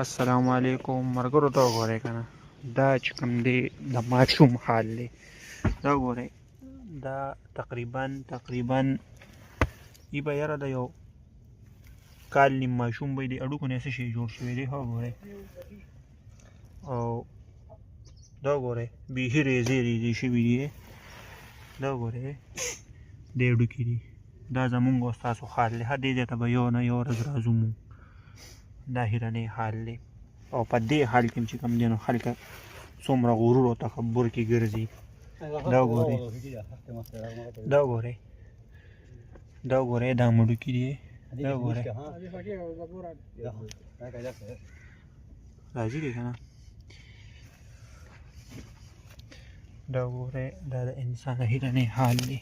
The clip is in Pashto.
السلام علیکم مرګرو ته وګورئ که نه، دا چې کوم دی د ماشوم حال دی. دا وګورئ، دا تقریبا ای به یاره د یو کال نیم ماشوم به د اډوکو نه څه شی جوړ شوی دی. ها وګورئ، او دا وګورئ بیخي ریزې ریزې شوي دي. دا وګورئ دی هډوکي دي. دا زمونږ او ستاسو حال دی. ها دې ځای ته به یو نه یو ورځ راځو مونږ. دا هیرنی حال دی. او په دې حال کې چې کوم دی نو خلک څومره غرور او تکبر کې ګرځي. دا وګورئ، دا وګورئ، دا وګورئ، دا مړوکي دي. دا وګورئ راځي دی که نه. دا وګورئ، دا د انسان هیرنی حال دی.